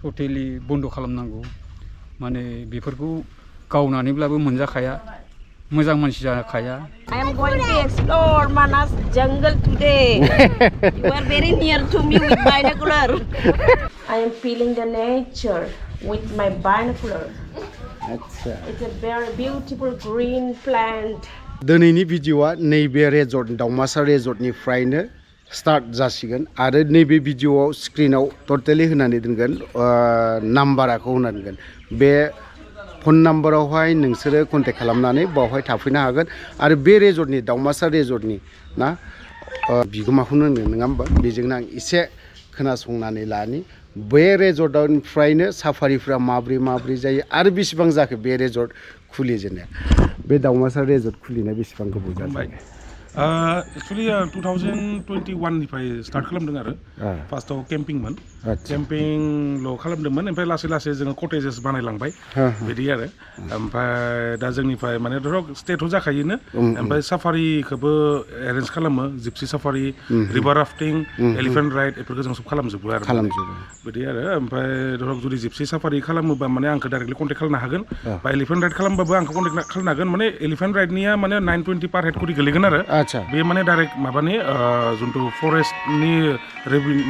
Totally बन्द खालामनांगौ माने बेफोरखौ गावनानैब्लाबो मोनजाखाया मोजां मानसि जाखाया I am going to explore Manas jungle today. You are very near to me with binocular. I am feeling the nature with my binocular. It's a very beautiful green plant. दिनैनि भिडिअआ नैबे रेजर्ट दाउमासार रेजर्टनिफ्रायनो स्टार्ट जासिगोन आरो नैबे भिडिअआव स्क्रिनाव totally होनानै दोनगोन नाम्बारखौ होनानै दोनगोन बे फन नाम्बारावहाय नोंसोरो कन्टेक्ट खालामनानै बावहाय थाफैनो हागोन आरो बे रेजर्टनि दाउमासार रेजर्टनि ना बिगोमाखौनो होनो नङा होमबा बेजोंनो आं एसे खोनासंनानै लानि बे रेजर्टनिफ्रायनो साफारिफ्रा माब्रै जायो आरो बेसेबां जाखो बे रेजर्ट खुलिजेननाया बे दाउमासार रेजर्ट खुलिनाया बेसेबां गोबाव जाबाय एक्चुअली 2021 निफ्राय स्टार्ट खालामदों आरो फार्स्टआव केम्पिंमोन केम्पिंल' खालामदोंमोन ओमफ्राय लासै जोङो कटेजेस बानायलांबाय बिदि आरो ओमफ्राय दा जोंनिफ्राय माने धरक स्टेटआव जाखायोनो ओमफ्राय साफारिखौबो एरेन्ज खालामो jeep safari river rafting elephant ride बेफोरखौ जों सब खालामजोबो आरो बिदि आरो ओमफ्राय धरक जुदि जिपसि साफारि खालामोबा माने आंखौ डाइरेक्टलि कन्टेक्ट खालामनो हागोन बा एलिफेन्ट राइड खालामबाबो आंखौ कन्टेक्ट खालामनो हागोन माने एलिफेन्ट राइडनिया माने 920 पार हेड करि गोलैगोन आरो बे माने डाइरेक्ट माबानि जुनथु फरेस्टनि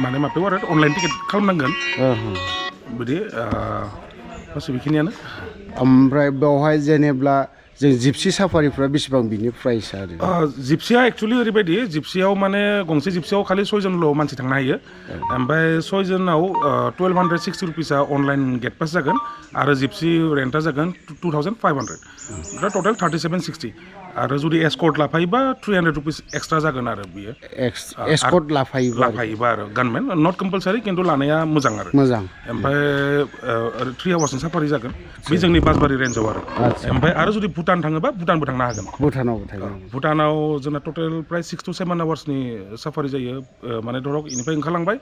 माने माबायाव आरो अनलाइन टिकेट खालामनांगोन बिदि गासै बेखिनियानो ओमफ्राय बेवहाय जेनेब्ला जों जिपसि साफारिफ्रा बेसेबां बिनि प्राइस आरो जिपसिया एक्चुअलि ओरैबायदि जिपसियाव माने गंसे जिपसियाव खालि 6 जनल' मानसि थांनो हायो ओमफ्राय 6 जनाव 1260 रुपिसआ अनलाइन गेट पास जागोन आरो जिपसि रेन्टआ जागोन 2500 दा टटेल 3760 आरो जुदि एस्कर्ट लाफायोबा 300 रुपिस एक्सट्रा जागोन आरो बियो एस्कर्ट लाफायोबा आरो गानमेन नट कम्पालसारि खिन्थु लानाया मोजां आरो ओमफ्राय 3 आवार्सनि साफारि जागोन बे जोंनि बासबारि रेन्जआव आरो ओमफ्राय आरो जुदि भुटान थाङोबा भुटानबो थांनो हागोन भुटानाव जोंना टटेल प्राय 6 to 7 आवार्सनि साफारि जायो माने धरक इनिफ्राय ओंखारलांबाय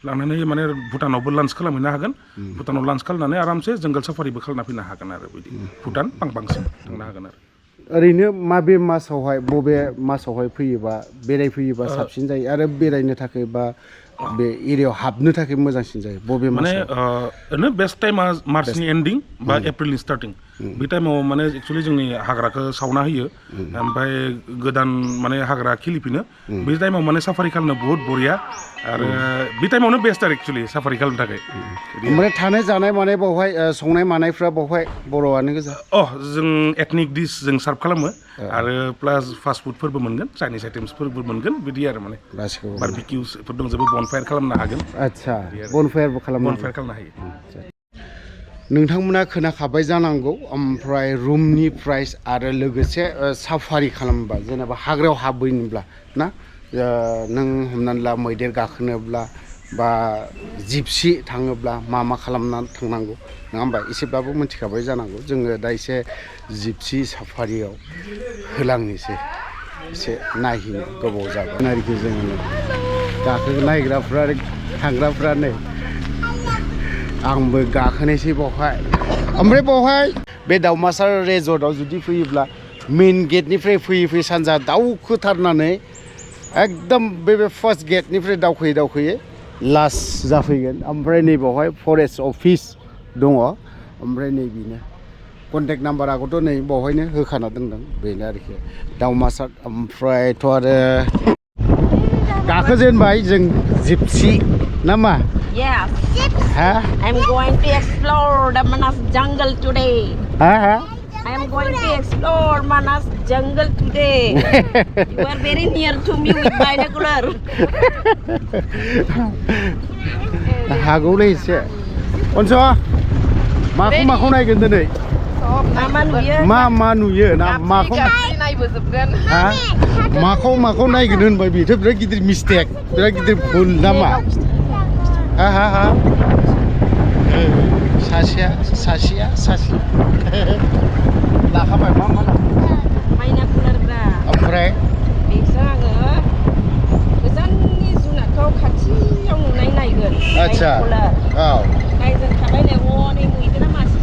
लांनानै माने भुटानावबो लान्च खालामहैनो हागोन भुटानाव लान्च खालामनानै आरामसे जंगल साफारिबो खालामना फैनो हागोन आरो बिदि भुटान पांपांसिम थांनो हागोन आरो ओरैनो माबे मासावहाय बबे मासावहाय फैयोबा बेरायफैयोबा साबसिन जायो आरो बेरायनो थाखाय बा बे एरियायाव हाबनो थाखाय मोजांसिन जायो बबे माने ओरैनो बेस्ट टाइमा मार्चनि एन्डिं बा एप्रिलनि स्टार्टिं बे टाइमाव माने एक्चुअलि जोंनि हाग्राखौ सावना होयो ओमफ्राय गोदान माने हाग्रा खिलिफिनो बे टाइमाव माने साफारि खालामनो बहुत बरिया आरो बे टाइमावनो बेस्ट आरो एक्चुअलि साफारि खालामनो थाखाय ओमफ्राय थानाय जानाय माने बावहाय संनाय मानायफ्रा बावहाय बर'आनो गोजा जों एथनिक डिस जों सार्भ खालामो आरो प्लास फास्ट फुडफोरबो मोनगोन चाइनिस आइटेम्सफोरबो मोनगोन बिदि आरो माने बारबिकिउसफोर दंजोबो बनफायार खालामनो हागोन आच्छा बनफायारबो खालामनो हायो नोंथांमोना खोनाखाबाय जानांगौ ओमफ्राय रुमनि प्राइस आरो लोगोसे साफारि खालामोबा जेनेबा हाग्रायाव हाबहैनोब्ला ना नों हमनानै ला मैदेर गाखोनोब्ला बा जिपसि थाङोब्ला मा खालामनानै थांनांगौ नङा होमबा एसेब्लाबो मिथिखाबाय जानांगौ जोङो दा एसे जिपसि साफारियाव होलांनोसै एसे नायहैनो गोबाव जाबाय आरोखि जोङो गाखो नायग्राफ्रा थांग्राफ्रा नै आंबो गाखोनोसै बावहाय ओमफ्राय बावहाय बे दाउमासार रेजर्टआव जुदि फैयोब्ला मेइन गेटनिफ्राय फैयै सानजा दावखोथारनानै एकदम बे फार्स्ट गेटनिफ्राय दावखोयै लास्ट जाफैगोन ओमफ्राय नै बावहाय फरेस्ट अफिस दङ ओमफ्राय नै बेनो कन्टेक्ट नाम्बाराखौथ' नै बावहायनो होखाना दोनदों बेनो आरोखि दाउमासार ओमफ्रायथ' आरो गाखोजेनबाय जों जिपसि नामा Yes. I'm going to explore the Manas jungle today. I am going to explore Manas jungle today. You are very near to me with binocular. हागौलै एसे अनस माखौ नायगोन दिनै मा नुयो ना माखौ नायबोजोबगोन माखौ नायगोन होनबाय बेथ' बिराद गिदिर मिस्टेक बिराद गिदिर भुल नामा सासेया लाखाबाय मा बायनाकुलारब्रा ओमफ्राय बेजों आङो गोजाननि जुनारखौ खाथियाव नुनाय नायगोन आच्छा औ नायजों थाबायनाय हनै मैदेरा मासे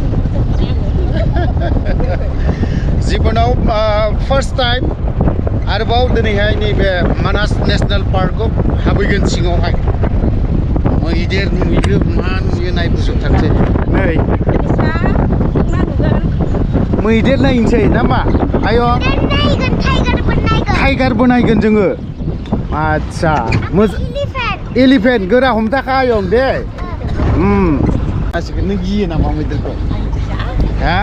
जिबनाव फार्स्ट टाइम आरोबाव दिनैहाय नैबे मानास नेसनेल पार्कआव हाबहैगोन सिङावहाय मै मैदेर नुयो मा नुयो नायबोजोबथारसै नै मैदेर नायनोसै ना मा आयं टाइगारबो नायगोन जोङो आदसा एलिफेन्ट गोरा हमथाखा आयं दे गासिबो नों गियो नामा मैदेरखौ हा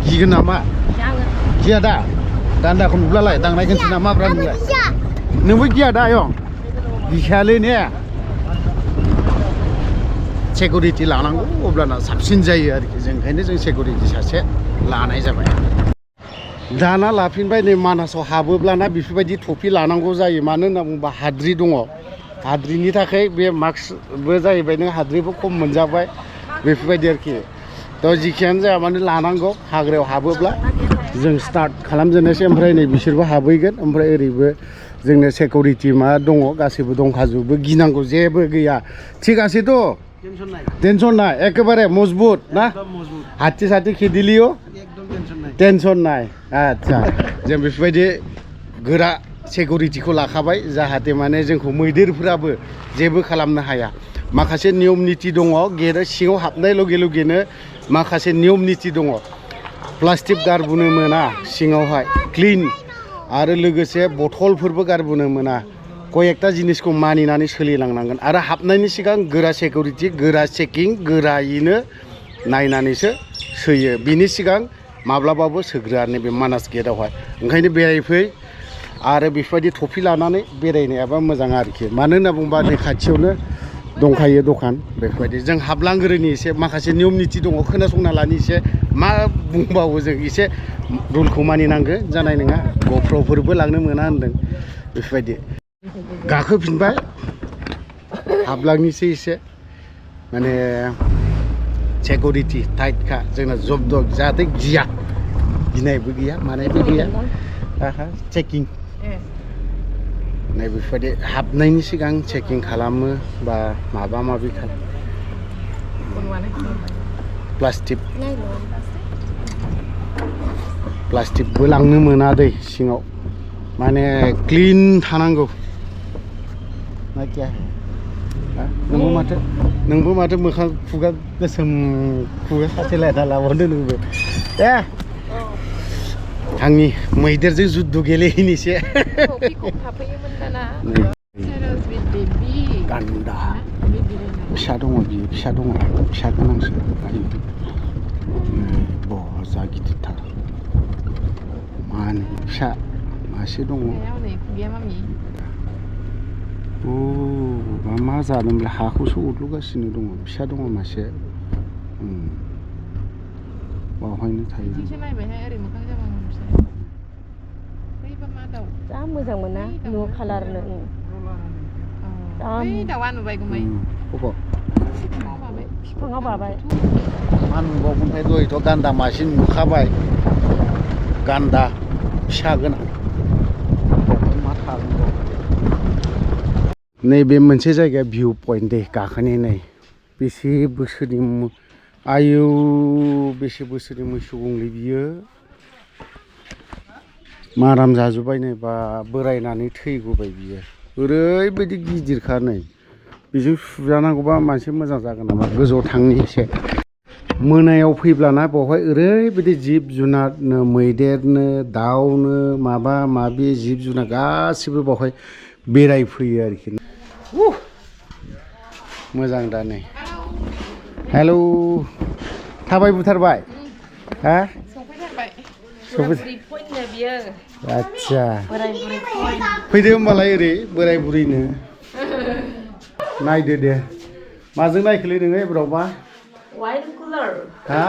गिगोन नामा गिया दा दान्दाखौ नुब्लालाय दांनायगोनसो नामा ब्रा नोंलाय नोंबो गिया दा आयं गिखायालै ने सिकिउरिटि लानांगौ अब्लाना साबसिन जायो आरोखि जों ओंखायनो जों सिकिउरिटि सासे लानाय जाबाय दाना लाफिनबाय नै मानासाव हाबोब्लाना बेफोरबायदि टफि लानांगौ जायो मानो होनना बुङोबा हाद्रि दङ हाद्रिनि थाखाय बे मास्कबो जाहैबाय नों हाद्रिबो खम मोनजाबाय बेफोरबायदि आरोखि थ' जिखियानो जाया माने लानांगौ हाग्रायाव हाबोब्ला जों स्टार्ट खालामजेननोसै ओमफ्राय नै बिसोरबो हाबहैगोन ओमफ्राय ओरैबो जोंनो सिकिउरिटि मा दङ गासैबो दंखाजोबो गिनांगौ जेबो गैया थिगासेथ' टेनसन नाय एकेबारे मजबुत ना हाथि साथि खेदिलियो टेनसन नाय आदसा जों बेफोरबायदि गोरा सिकिउरिटिखौ लाखाबाय जाहाथे माने जोंखौ मैदेरफोराबो जेबो खालामनो हाया माखासे नियम निति दङ गेट सिङाव हाबनाय लगे लगेनो माखासे नियम निति दङ प्लास्टिक गारबोनो मोना सिङावहाय क्लिन आरो लोगोसे बथलफोरबो गारबोनो मोना कयेकटा जिनिसखौ मानिनानै सोलिलांनांगोन आरो हाबनायनि सिगां गोरा सिकिउरिटि गोरा चेकिं गोरायैनो नायनानैसो सोयो बिनि सिगां माब्लाबाबो सोग्रोआ नैबे मानास गेटआवहाय ओंखायनो बेरायफै आरो बेफोरबायदि टफि लानानै बेरायनायाबा मोजां आरोखि मानो होनना बुङोबा नै खाथियावनो दंखायो दखान बेफोरबायदि जों हाबलांग्रोनि एसे माखासे नियम निति दङ खोनासंना लानि एसे मा बुंबावो जों एसे रुलखौ मानिनांगौ जानाय नङा ग'प्र'फोरबो लांनो मोना होनदों बेफोरबायदि गाखोफिनबाय हाबलांनिसै एसे माने सिकिउरिटि टाइटखा जोंना जब जाहाथे गिया गिनायबो गैया मानायबो गैया चेकिं नै बेफोरबायदि हाबनायनि सिगां चेकिं खालामो बा माबा माबि प्लास्टिकबो लांनो मोना दै सिङाव माने क्लिन थानांगौ नोंबो माथो मोखां खुगा गोसोम खुगा साथेलायना लाबावदो नोंबो दे आंनि मैदेरजों जुद्ध गेलेहैनोसै गान्दा फिसा दङ बियो फिसा दङ फिसा गोनांसो जा गिदिरथार माने फिसा मासे दङ मा जादोंब्ला हाखौसो उरलुगासिनो दङ फिसा दङ मासे बावहायनो थायो जा मोजां मोना न' कालारनो दाउआ नुबायगौमै बिफाङाव बाबाय मा नुबावगोनथाय दहायथ' गान्दा मासे नुखाबाय गान्दा फिसा गोनां मा थागोन नैबे मोनसे जायगा भिउ पइन्ट दे गाखोनाय नै बेसे बोसोरनि आयौ बेसे बोसोरनि मैसो गंलै बियो माराम जाजोब्बाय नै बा बोरायनानै थैगोबाय बियो ओरैबायदि गिदिरखा नै बेजों सुजानांगौबा मानसि मोजां जागोन नामा गोजौआव थांनि एसे मोनायाव फैब्लाना बेवहाय ओरैबायदि जिब जुनारनो मैदेरनो दाउनो माबा माबि जिब जुनार गासिबो बेवहाय बेरायफैयो आरोखि मोजां दा नै हेलौ थाबायबोथारबाय हा आदसा फैदो होमबालाय ओरै बोराय बुरैनो नायदो दे माजों नायखोलै नोङो एबारावबा हा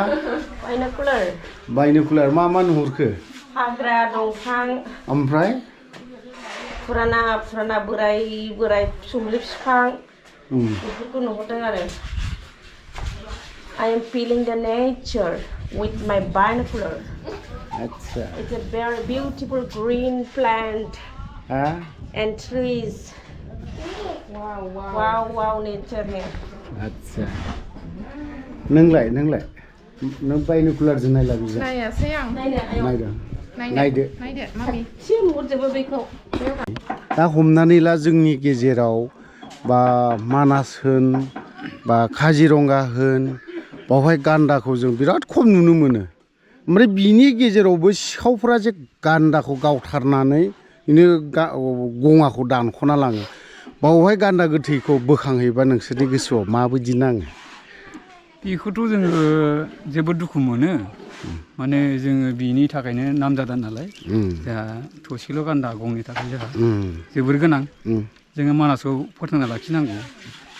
बायनोकुलार मा मा नुहुरखो हाग्रा दंफां ओमफ्राय फुराना बोराय सुमलि बिफां बेफोरखौ नुहुरदों आरो I am feeling the nature with my binocular. Achha. It's a very beautiful green plant and trees. Wow, nature here. Achha. नोंलाय नों बायनोकुलारजों नायला बिजों नायासै आं नायदो मामि एसे नुहुरजोबो बेखौ दा हमनानै ला जोंनि गेजेराव बा मानास होन बा काजिरंगा होन बावहाय गान्दाखौ जों बिराद खम नुनो मोनो ओमफ्राय बिनि गेजेरावबो सिखावफ्रा जे गान्दाखौ गावथारनानै बिनो गङाखौ दानख'ना लाङो बावहाय गान्दा गोथैखौ बोखांहैबा नोंसोरनि गोसोआव माबायदि नाङो बेखौथ' जोङो जोबोद दुखु मोनो माने जोङो बिनि थाखायनो नामजादा नालाय जोंहा थसेल' गान्दा गंनि थाखाय जोंहा जोबोर गोनां जोङो मानासखौ फोथांना लाखिनांगौ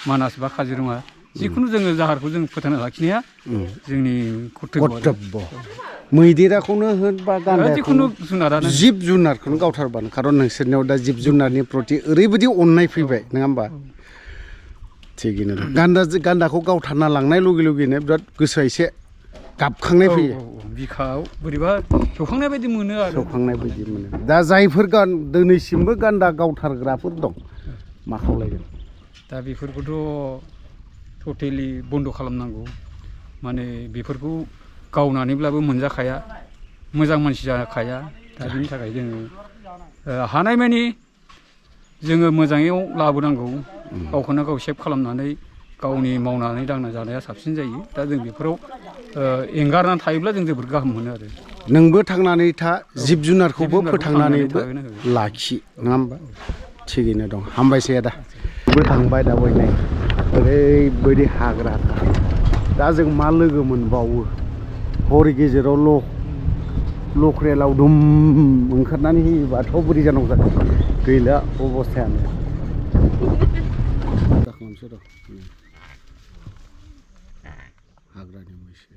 मानास बा काजिरङा जिखुनु जोङो जाहारखौ जों फोथांना लाखिनाया जोंनि कर्तब्य मैदेराखौनो होन बा जिखुनु जुनारानो जिब जुनारखौनो गावथारबानो खारन नोंसोरनियाव दा जिब जुनारनि प्रति ओरैबायदि अननाय फैबाय नङा होमबा थिगैनो गान्दाखौ गावथारना लांनाय लगे लगेनो बिराद गोसोआ एसे गाबखांनाय फैयो बिखायाव बोरैबा सौखांनाय बायदि मोनो आरो सौखांनाय बायदि मोनो दा जायफोर दिनैसिमबो गान्दा गावथारग्राफोर दं मा खावलायगोन दा बेफोरखौथ' टटेलि बन्द' खालामनांगौ माने बेफोरखौ गावनानैब्लाबो मोनजाखाया मोजां मानसि जाखाया दा बिनि थाखाय जोङो हानायमानि जोङो मोजाङै लाबोनांगौ गावखौनो गाव सेभ खालामनानै गावनि मावनानै दांना जानाया साबसिन जायो दा जों बेफोराव एंगारनानै थायोब्ला जों जोबोद गाहाम मोनो आरो नोंबो थांनानै था जिब जुनारखौबो फोथांनानैबो लाखि नङा होमबा थिगैनो दं हामबायसै आदा बो थांबाय दावबायनाय ओरैबायदि हाग्रा दा जों मा लोगो मोनबावो हर गेजेराव लख्रेलाव दुम ओंखारनानै होयोबाथ' बोरै जानांगौ जाखो गैला अबस्थायानो हाग्रानि मैसो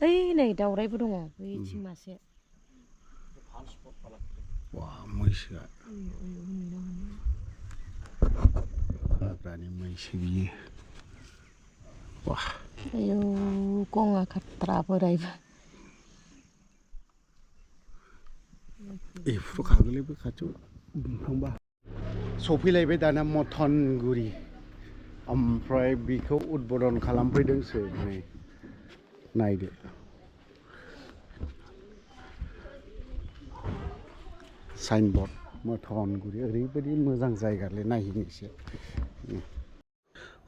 ओइ नै दावरायबो दङ बैथिं मासे मैसोआ हाग्रानि मैसो बियो आयौ गङा खाट्रा बोरायबो एफ्र' खागोलैबो खाथियाव थांबा सफैलायबाय दाना मथनगुरि ओमफ्राय बेखौ उद्बोधन खालामफैदोंसो नै नायदो साइनबर्ड मथनगुरि ओरैबायदि मोजां जायगालै नायहैनोसै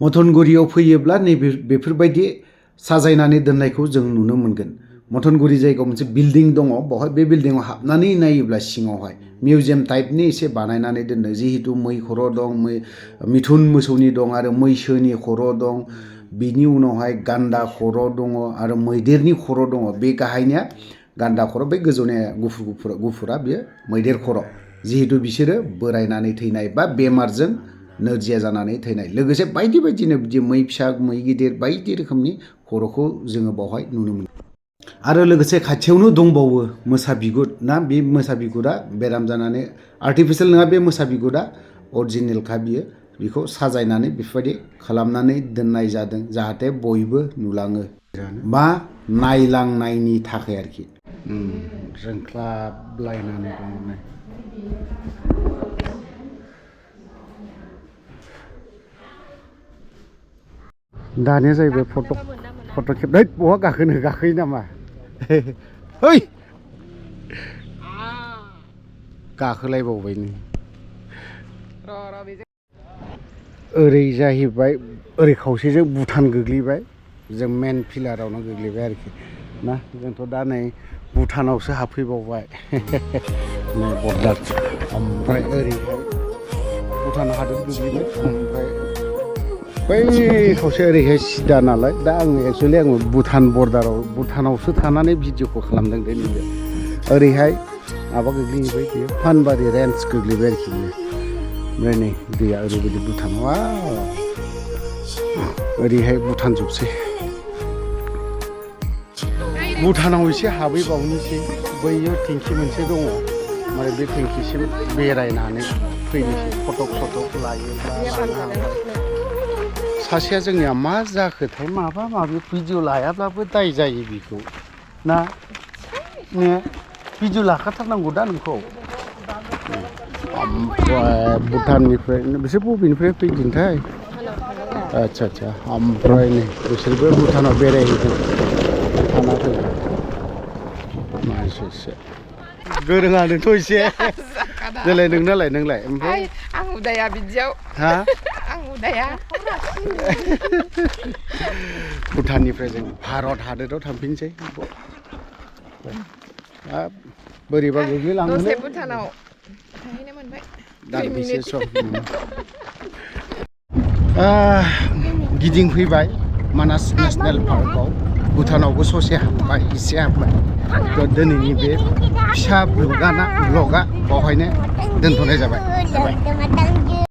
मथनगुरियाव फैयोब्ला नैबे बेफोरबायदि साजायनानै दोननायखौ जों नुनो मोनगोन मथनगुरि जायगायाव मोनसे बिल्डिं दङ बेवहाय बे बिल्डिंआव हाबनानै नायोब्ला सिङावहाय मिउजियाम टाइपनि एसे बानायनानै दोनदों जिहेतु मै खर' दं मिथुन मोसौनि दं आरो मैसोनि खर' दं बिनि उनावहाय गान्दा खर' दङ आरो मैदेरनि खर' दङ बे गाहायनिया गान्दा खर' बे गोजौनिया गुफुरा बेयो मैदेर खर' जिहेतु बिसोरो बोरायनानै थैनाय बा बेमारजों नोरजिया जानानै थैनाय लोगोसे बायदि बायदिनो बिदि मै फिसा मै गिदिर बायदि रोखोमनि खर'खौ जोङो बावहाय नुनो मोनो आरो लोगोसे खाथियावनो दंबावो मोसा बिगुर ना बे मोसा बिगुरा बेराम जानानै आर्टिफिसियेल नङा बे मोसा बिगुरा अरिजिनेलखा बियो बेखौ साजायनानै बेफोरबायदि खालामनानै दोननाय जादों जाहाथे बयबो नुलाङो बा नायलांनायनि थाखाय आरोखि जोंख्लाबलायनानै दङ दानिया जाहैबाय फट' खेबनाय बहा गाखोयो नामा ओइ गाखोलायबावबाय नों ओरै जाहैबाय ओरै खावसेजों भुटान गोग्लैबाय जों मेन फिलारावनो गोग्लैबाय आरोखि ना जोंथ' दा नै भुटानावसो हाबफैबावबाय नै बर्डार ओमफ्राय ओरैहाय भुटान हादर गोग्लैबाय ओमफ्राय बै खावसे ओरैहाय सिदा नालाय दा एक्सुवेलि आङो भुटान बर्डाराव भुटानावसो थानानै भिडिअखौ खालामदों दे नैबे ओरैहाय माबा गोग्लैहैबाय बेयो फानबारि रेन्ज गोग्लैबाय आरोखि बेयो ओमफ्राय नै दैया ओरैबायदि भुटानाव ओरैहाय भुटान जोबसै भुटानाव एसे हाबैबावनोसै बैयो टेंकि मोनसे दङ माने बे टेंकिसिम बेरायनानै फैनोसै फटक लायोब्ला सासेया जोंनिया मा जाखोथाय माबा माबि भिडिअ लायाब्लाबो दाय जायो बेखौ ना ने भिडिअ लाखाथारनांगौ दा नोंखौ ओमफ्राय भुटाननिफ्राय बिसोर बबेनिफ्राय फैदोंथाय आच्छा ओमफ्राय नै बिसोरबो भुटानाव बेरायहैदों भुटाना फैदों मानसिसो गोरोङानोथ' एसे देलाय नोंलाय ओमफ्राय आं उदाया बिदियाव हा आं उदाया भुटाननिफ्राय जों भारत हादोराव थांफिनसै बोरैबा गोग्लैलाङो दसे भुटानाव थाहैनो मोनबाय दान्दिसे सम गिदिंफैबाय मानास नेसनेल पार्कआव भुटानावबो ससे हाबबाय एसे हाबबाय दिनैनि बे फिसा ब्लगा बावहायनो दोनथ'नाय जाबाय